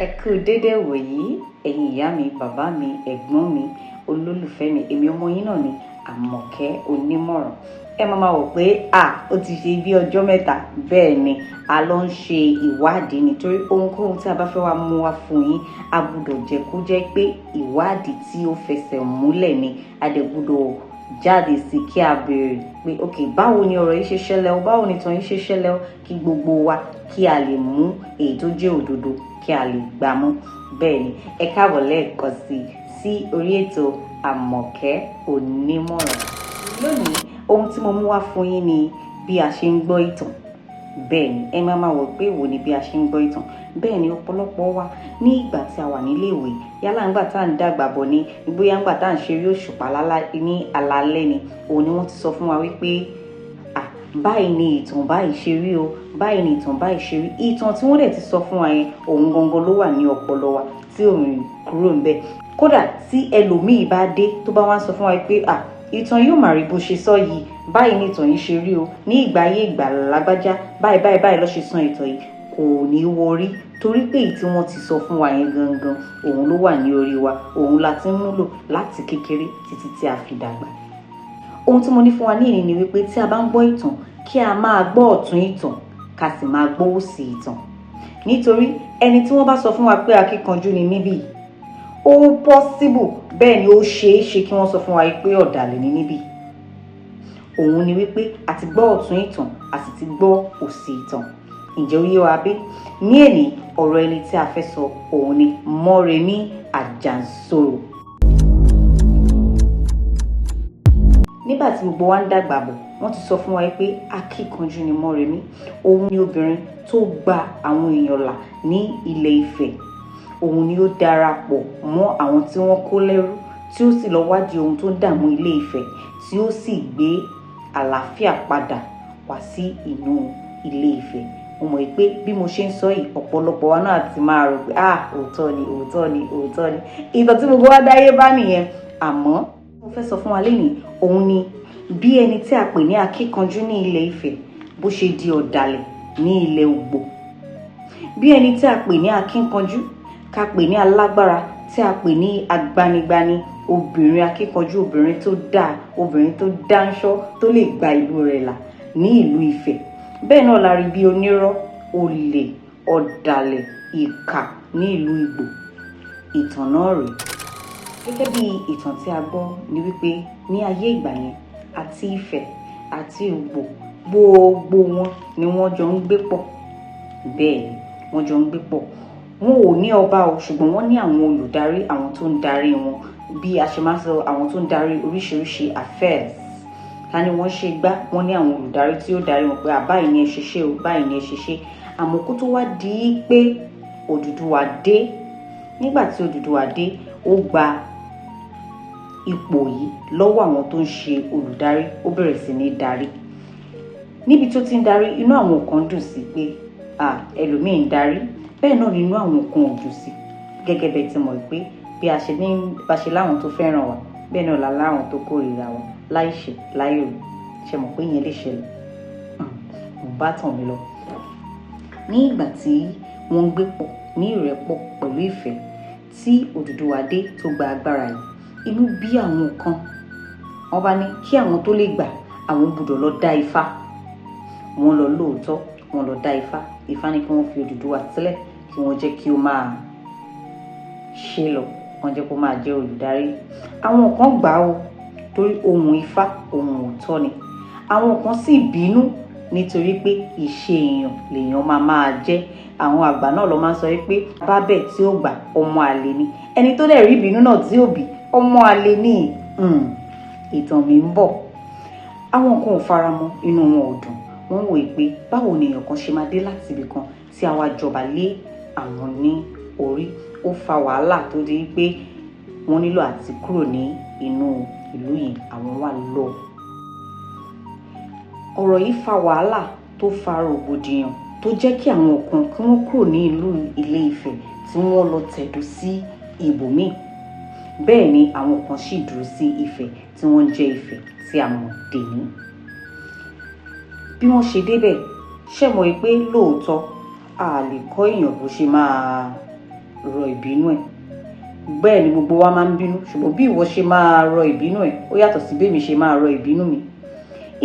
Ẹ kú dédé wòyí, ẹ̀yin ìyá mi, bàbá mi, ẹ̀gbọ́n mi, olólùfẹ́ mi, èmi ọmọ yín náà ni Àmọ̀kẹ́ Onímọ̀ràn. Ẹ máa ma wò pé ó ti ṣe bí ọjọ́ mẹ́ta. Bẹ́ẹ̀ ni, a lọ ń ṣe ìwádìí nítorí ohunkóhun tí a bá fẹ́ wá mú wá fún yín, a gbọ́dọ̀ jẹ́ kó jẹ́ pé ìwádìí tí ó fẹsẹ̀ múlẹ̀ ni. A dẹ̀ gbọ́dọ̀ jáde sí kí a béèrè pé ok, báwo ni ọ̀rọ̀ yìí ṣe ṣẹlẹ̀ o, báwo ni ìtàn yìí ṣe ṣẹlẹ̀ o, kí gbogbo wa kí a lè mú èyí tó jẹ́ òdodo kí a lè gbámú. Bẹ́ẹ̀ ni, ẹ káàbọ̀ lẹ́ẹ̀kan sí orí ètò Àmọ̀kẹ́ Onímọ̀ràn. Lónìí, ohun tí mo mú wá fún yín ni bí a ṣe ń gbọ́ ìtàn. Bẹ́ẹ̀ ni, ẹ máa ma wò pé èwo ni bí a ṣe ń gbọ́ ìtàn. Bẹ́ẹ̀ ni, ọ̀pọ̀lọpọ̀ wa ní ìgbà tí a wà nílé ìwé, yálà ńgbà tá à ń dàgbà bọ̀ ni, bóyá ńgbà tá à ń ṣeré òṣùpá ní alaalẹ́ ni, òun ni wọ́n ti sọ fún wa wípé báyìí ni ìtàn báyìí ṣe rí o, báyìí ni ìtàn báyìí ṣe rí. Ìtàn tí wọ́n dẹ̀ ti sọ fún wa yẹn, òun gangan ló wà ní ọpọlọ wa tí òun kúrò ń bẹ̀. Kódà tí ẹlòmíì bá dé tó bá wá ń sọ fún wa pé ìtàn yóò mà rí bó ṣe sọ yìí, báyìí ni ìtàn yìí ṣe rí o, ní ìgbà ayé ìgbà lágbájá báyìí báyìí báyìí ló ṣe sọ ìtàn yìí, kò ní wọrí torí pé èyí tí wọ́n ti sọ fún wa yẹn gangan òun ló wà ní orí wa, òun la ti ń múlò láti kékeré títí tí a fi dàgbà. Ohun tí mo ní fún wa ní ìní ni wípé tí a bá ń gbọ́ ìtàn, kí a máa gbọ́ ọ̀tún ìtàn, ká sì máa gbọ́ òsì ìtàn. Nítorí ẹni tí wọ́n bá sọ fún wa pé akíkanjú ni níbí, ó possible, bẹ́ẹ̀ ni ó ṣeé ṣe kí wọ́n sọ fún wa pé ọ̀dàlẹ̀ ni níbí. Òun ni wípé a ti gbọ́ ọ̀tún ìtàn, a sì ti gbọ́ òsì ìtàn. Ǹjẹ́ ó yé wa bí? Ní èní, ọ̀rọ̀ ẹni tí a fẹ́ sọ òun ni Mọ́remí Àjànsorò. Nígbà tí gbogbo wa ń dàgbà bọ̀, wọ́n ti sọ fún wa pé akíkanjú ni Mọ́remí. Òun ni obìnrin tó gba àwọn èèyàn là ní ilẹ̀ Ifẹ̀. Òun ni ó darapọ̀ mọ́ àwọn tí wọ́n kó lẹ́rú, tí ó sì lọ wádìí ohun tó ń dààmú ilé Ifẹ̀, tí ó sì gbé àlàáfíà padà wá sí inú ilé Ifẹ̀. Mo mọ̀ pé bí mo ṣe ń sọ yìí, ọ̀pọ̀lọpọ̀ wa náà ti máa rò pé òótọ́ ni, òótọ́ ni, òótọ́ ni. Ìtàn tí gbogbo wa dáyé bá nìyẹn. Àmọ́ mo fẹ́ sọ fún wa lénìí, òun ni bí ẹni tí a pè ní akíkanjú ní ilẹ̀ Ifẹ̀ bó ṣe di ọ̀dàlẹ̀ ní ilẹ̀ Ògbò. Bí ẹni tí a pè ní akíkanjú, ká pè ní alágbára, tí a pè ní agbanigbani, obìnrin akíkanjú, obìnrin tó dáa, obìnrin tó dáńṣọ́, tó lè gba ìlú rẹ̀ là ní ìlú Ifẹ̀. Bẹ́ẹ̀ náà la rí bí onírọ́, olè, ọ̀dàlẹ̀, ìkà ní ìlú Ìgbò. Ìtàn náà rèé. Gẹ́gẹ́ bí ìtàn tí a gbọ́ ni wípé ní ayé ìgbà yẹn, àti Ifẹ̀ àti Ògbò, gbogbo wọn ni wọ́n jọ ń gbé pọ̀. Bẹ́ẹ̀ ni, wọ́n jọ ń gbé pọ̀. Wọn ò ní ọba o, ṣùgbọ́n wọ́n ní àwọn olùdarí, àwọn tó ń darí wọn. Bí a ṣe máa ń sọ, àwọn tó ń darí oríṣiríṣi affairs. Ta ni wọ́n ṣe gbá? Wọ́n ní àwọn olùdarí tí ó darí wọn pé báyìí ni ẹ ṣe ṣe o, báyìí ni ẹ ṣe ṣe. Àmọ́ kó tó wá di pé Odùduwà dé, nígbà tí Odùduwà dé, ó gba ipò yìí lọ́wọ́ àwọn tó ń ṣe olùdarí, ó bẹ̀rẹ̀ sí ní darí. Níbi tó ti ń darí, inú àwọn kan dùn sí pé ẹlòmíì ń darí. Bẹ́ẹ̀ náà ni inú àwọn kan ò dùn sí. Gẹ́gẹ́ bẹ́ẹ̀ ti mọ̀ pé bí a ṣe ní bá ṣe láwọn tó fẹ́ràn wa, bẹ́ẹ̀ náà la láwọn tó kórìíra wa láìṣe láìrò. Ṣe mọ̀ pé ìyẹn lè ṣẹlẹ̀? Mo bá tàn mí lọ. Ní ìgbà tí wọ́n ń gbé pọ̀ ní ìrẹ́pọ̀ pẹ̀lú ìfẹ́ tí Odùduwà dé tó gba agbára yìí, inú bí àwọn kan. Wọ́n bá ní kí àwọn tó lè gbà, àwọn gbọ́dọ̀ lọ dá Ifá. Wọ́n lọ lóòótọ́, wọ́n lọ dá Ifá. Ifá ní kí wọ́n fi Odùduwà sílẹ̀, kí wọ́n jẹ́ kí ó máa ṣe lọ, wọ́n jẹ́ kó máa jẹ́ olùdarí. Àwọn kan gbà ó torí ohun Ifá, ohun òótọ́ ni. Àwọn kan sì bínú nítorí pé ìṣe èèyàn lèèyàn máa máa jẹ́. Àwọn àgbà náà ló máa ń sọ wípé bábẹ̀ tí ó gbà, ọmọ àlè ni. Ẹni tó dẹ̀ rí ìbínú náà tí ó bí, ọmọ àlè ni. Ìtàn mi ń bọ̀. Àwọn kan ò faramọ́, inú wọn ò dùn. Wọ́n wò pé báwo ni èèyàn kan ṣe máa dé láti ibì kan tí a wá jọba lé àwọn ní orí. Ó fa wàhálà tó di pé wọ́n nílò àti kúrò ní inú ìlú yìí, àwọn wá lọ. Ọ̀rọ̀ yìí fa wàhálà tó fa rògbòdìyàn tó jẹ́ kí àwọn kan kí wọ́n kúrò ní ìlú Ilé Ifẹ̀ tí wọ́n lọ tẹ̀dó sí ibòmíì. Bẹ́ẹ̀ ni àwọn kan sì dúró sí Ifẹ̀ tí wọ́n ń jẹ́ Ifẹ̀ tí a mọ̀ dèní. Bí wọ́n ṣe débẹ̀, ṣé mọ̀ pé lóòótọ́ A lè kọ́ èèyàn bó ṣe máa rọ ìbínú ẹ̀. Bẹ́ẹ̀ ni gbogbo wa máa ń bínú, ṣùgbọ́n bí ìwọ ṣe máa rọ ìbínú ẹ̀ ó yàtọ̀ sí bí èmi ṣe máa rọ ìbínú mi.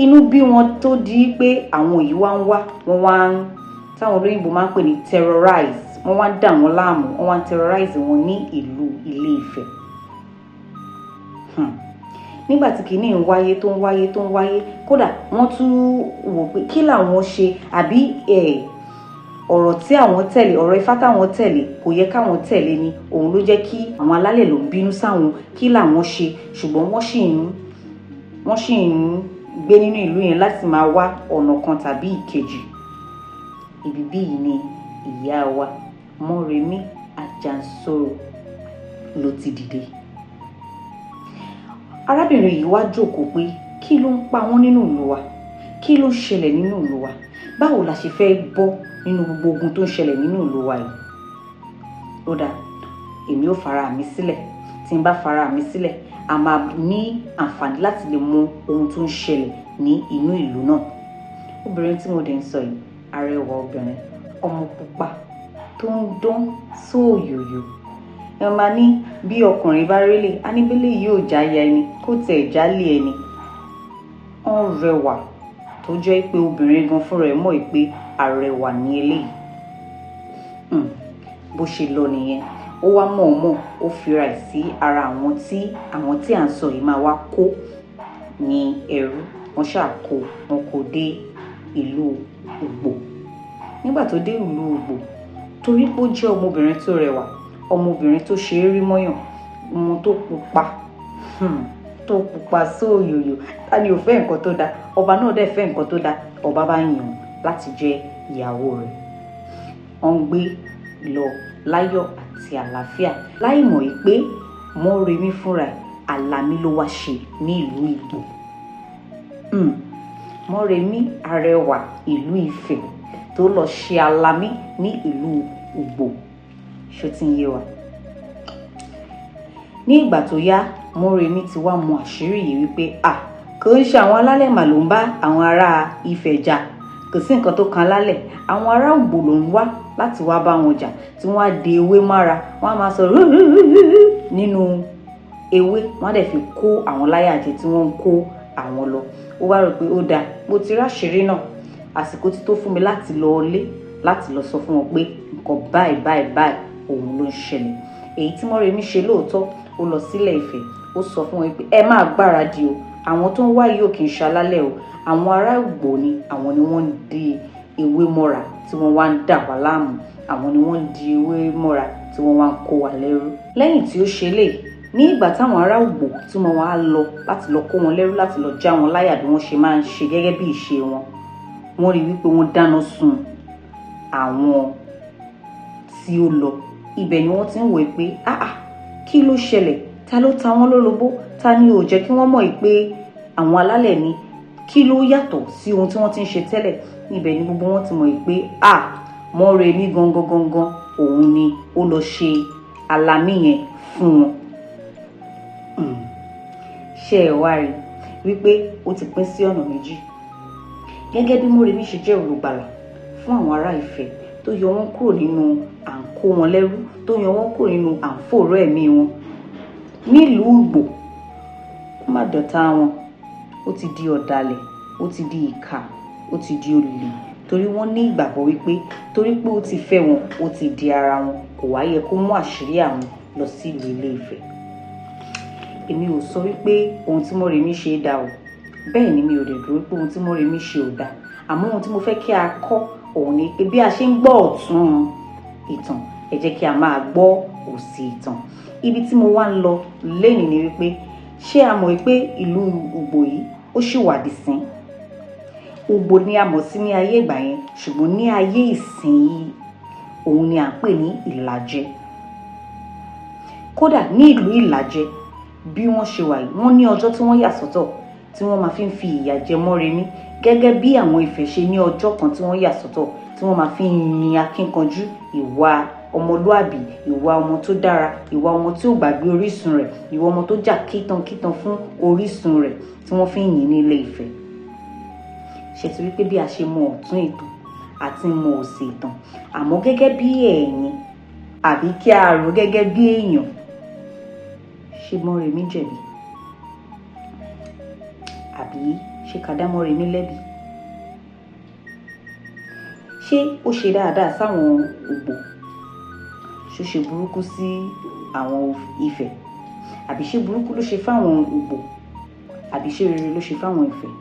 Inú bí wọn tó di pé àwọn yìí wá ń wá, wọ́n wá ń, táwọn olóyìnbó máa ń pè ní terrorize, wọ́n wá ń dà wọ́n láàmú, wọ́n wá ń terrorize wọn ní ìlú Ilé Ifẹ̀. Nígbà tí kìíní ń wáyé tó ń wáyé tó ń wáyé, kódà wọ́n tún wò pé kí làwọn ṣe, àbí ọ̀rọ̀ tí àwọn tẹ̀lé, ọ̀rọ̀ Ifá táwọn tẹ̀lé kò yẹ káwọn tẹ̀lé ni, òun ló jẹ́ kí àwọn alálẹ̀ ló ń bínú sáwọn, kí làwọn ṣe. Ṣùgbọ́n wọ́n ṣì ń gbé nínú ìlú yẹn láti máa wá ọ̀nà kan tàbí ìkejì. Ibi bíyìí ni ìyá wa Mọ́remí Àjànsorò ló ti dìde. Arábìnrin yìí wá jókòó pé kí ló ń pa wọ́n nínú ìlú wa? Kí ló ṣẹlẹ̀ nínú ìlú wa? Báwo la ṣe fẹ́ bọ́ nínú gbogbo ogun tó ń ṣẹlẹ̀ nínú ìlú wa yìí? Ó dáa, èmi ò fara mi sílẹ̀. Tí n bá fara mi sílẹ̀, a máa ní àǹfààní láti lè mọ ohun tó ń ṣẹlẹ̀ ní inú ìlú náà. Obìnrin tí mo dẹ̀ ń sọ yìí, arẹwà obìnrin, ọmọ pupa tó ń dán sóòyòyò. Ẹ máa ní bí ọkùnrin bá rélé, a ní bílẹ̀ yóò já ya ẹni, kó tẹ̀ já lé ẹni. Wọ́n rẹwà tó jẹ́ pé obìnrin gan fúnra ẹ̀ mọ̀ pé arẹwà ní eléyìí. Bó ṣe lọ nìyẹn. Ó wá mọ̀ọ́mọ̀, ó fira ẹ̀ sí ara àwọn tí à ń sọ yìí máa wá kó ní ẹrú. Wọ́n ṣáà kó wọn kó dé ìlú Ugbo. Nígbà tó dé ìlú Ugbo, torí pé ó jẹ́ ọmọbìnrin tó rẹwà, ọmọbìnrin tó ṣe é rí mọ́yàn, ọmọ tó pupa, tó pupa sóòyòyò. Ta ni ò fẹ́ nǹkan tó dáa? Ọba náà dẹ̀ fẹ́ nǹkan tó dáa. Ọba bá yàn án láti jẹ́ ìyàwó rẹ̀. Wọ́n ń gbé lọ láyọ̀ àti àlàáfíà, láì mọ̀ pé Mọ́remí fúnra ẹ̀ Àlàmí ló wá ṣe ní ìlú Ìgbò. Mọ́remí arẹwà ìlú Ifẹ̀ tó lọ ṣe Àlàmí ní ìlú Ugbo. Ṣó ti ń yé wa? Ní ìgbà tó yá, Mọ́remí ti wá mọ àṣírí yìí wípé kò ń ṣe àwọn alálẹ̀ mà ló ń bá àwọn ará Ifẹ̀ jà. Kò sí nǹkan tó kan alálẹ̀. Àwọn ará Ugbo ló ń wá láti wá bá wọn jà, tí wọ́n á de ewé mára, wọ́n á máa sọ rúrúrúrú nínú ewé, wọ́n á dẹ̀ fi kó àwọn láyà jẹ tí wọ́n ń kó àwọn lọ. Ó wá rò pé ó dáa, mo ti ráṣìírí náà, àsìkò ti tó fún mi láti lọ ilé, láti lọ sọ fún wọn pé nǹkan báyìí báyìí báyìí òun ló ń ṣẹlẹ̀. Èyí tí Mọ́remí ṣe lóòótọ́, ó lọ sílẹ̀ Ifẹ̀, ó sọ fún wọn pé ẹ máa gbáradì o, àwọn tó ń wá yìí ò kì í ṣe alálẹ̀ o, àwọn ará Ugbo ni, àwọn ni wọ́n ń di ewé mọ́ra tí wọ́n wá ń dà wá láàmú, àwọn ni wọ́n ń di ewé mọ́ra tí wọ́n wá ń kó wa lẹ́rú. Lẹ́yìn tí ó ṣe léyìí, ní ìgbà táwọn ará Ugbo tí wọ́n wá lọ láti lọ kó wọn lẹ́rú, láti lọ já wọn láyà bí wọ́n ṣe máa ń ṣe gẹ́gẹ́ bí ìṣe wọn, wọ́n rí wípé wọ́n dáná sun àwọn tí ó lọ. Ibẹ̀ ni wọ́n ti ń wò pé kí ló ṣẹlẹ̀? Ta ló ta wọ́n lólobó? Ta ni ò jẹ́ kí wọ́n mọ̀ pé àwọn alálẹ̀ ni? Kí ló yàtọ̀ sí ohun tí wọ́n ti ń ṣe tẹ́lẹ̀? Ibẹ̀ ni gbogbo wọn ti mọ̀ pé Mọ́remí gangan gangan òun ni ó lọ ṣe Àlàmí yẹn fún wọn. Ṣé ẹ wá rí wípé ó ti pín sí ọ̀nà méjì? Gẹ́gẹ́ bí Mọ́remí ṣe jẹ́ olùgbàlà fún àwọn ará Ifẹ̀ tó yọ wọ́n kúrò nínú à ń kó wọn lẹ́rú, tó yọ wọ́n kúrò nínú à ń fòòró ẹ̀mí wọn nílùú Ìgbò, ó má dọ̀tá wọn, ó ti di ọ̀dàlẹ̀, ó ti di ìkà, ó ti di olè, torí wọ́n ní ìgbàgbọ́ wípé torí pé ó ti fẹ́ wọn, ó ti di ara wọn, kò wá yẹ kó mú àṣírí àwọn lọ sí ìlú Ilé Ifẹ̀. Èmi ò sọ wípé ohun tí Mọ́remí ṣe dá o, bẹ́ẹ̀ ni mi ò dẹ̀ dúró pé ohun tí Mọ́remí ṣe ò dá. Àmọ́ ohun tí mo fẹ́ kí a kọ́ òun ni pé bí a ṣe ń gbọ́ ọ̀tún ìtàn, ẹ jẹ́ kí a máa gbọ́ òsì ìtàn. Ibi tí mo wá ń lọ lénìí ni wípé ṣé a mọ̀ wípé ìlú Ugbo yìí ó ṣì wà dìsín? Ugbo ni a mọ̀ sí ní ayé ìgbà yẹn, ṣùgbọ́n ní ayé ìsìn yìí òun ni à ń pè ní Ìlàjẹ. Kódà ní ìlú Ìlàjẹ bí wọ́n ṣe wà yìí, wọ́n ní ọjọ́ tí wọ́n yà sọ́tọ̀ tí wọ́n máa fi ń fi ìyà jẹ Mọ́remí, gẹ́gẹ́ bí àwọn Ifẹ̀ ṣe ní ọjọ́ kan tí wọ́n yà sọ́tọ̀ tí wọ́n máa fi ń yin akínkanjú, ìwà ọmọlúàbí, ìwà ọmọ tó dára, ìwà ọmọ tí ò gbàgbé orísun rẹ̀, ìwà ọmọ tó jà kítankítan fún orísun rẹ̀ tí wọ́n fi ń yìn ní Ilé Ifẹ̀. Ṣé ti rí pé bí a ṣe mọ ọ̀tún ìtàn àti mọ òsì ìtàn. Àmọ́ gẹ́gẹ́ bí ẹ̀yin, àbí kí a rò gẹ́gẹ́ bí èèyàn, ṣé Mọ́remí jẹ̀bi? Àbí ṣé ká dá Mọ́remí lẹ́bi? Ṣé ó ṣe dáadáa sáwọn Ògbò? Ṣó ṣe burúkú sí àwọn Ifẹ̀? Àbí ṣé burúkú ló ṣe fáwọn Ògbò? Àbí ṣé rere ló ṣe fáwọn Ifẹ̀?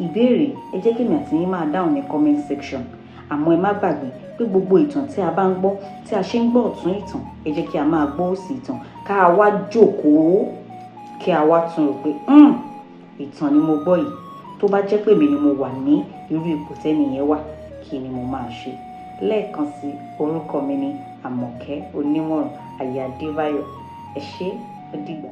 Ìbéèrè, ẹ jẹ́ kí èmi àti yín máa dáhùn ní comment section. Àmọ́ ẹ má gbàgbé pé gbogbo ìtàn tí a bá ń gbọ́, tí a ṣe ń gbọ́ ọ̀tún ìtàn, ẹ jẹ́ kí a máa gbọ́ òsì ìtàn, ká a wá jókòó, kí a wá tún rò pé, ìtàn ni mo gbọ́ yìí, tó bá jẹ́ pé èmi ni mo wà ní irú ipò tẹ́nìyẹn wà, kí ni mo máa ṣe? Lẹ́ẹ̀kan sí, orúkọ mi ni Àmọ̀kẹ́ Onímọ̀ràn Aya Adébáyọ̀. Ẹ ṣé, ó dìgbà.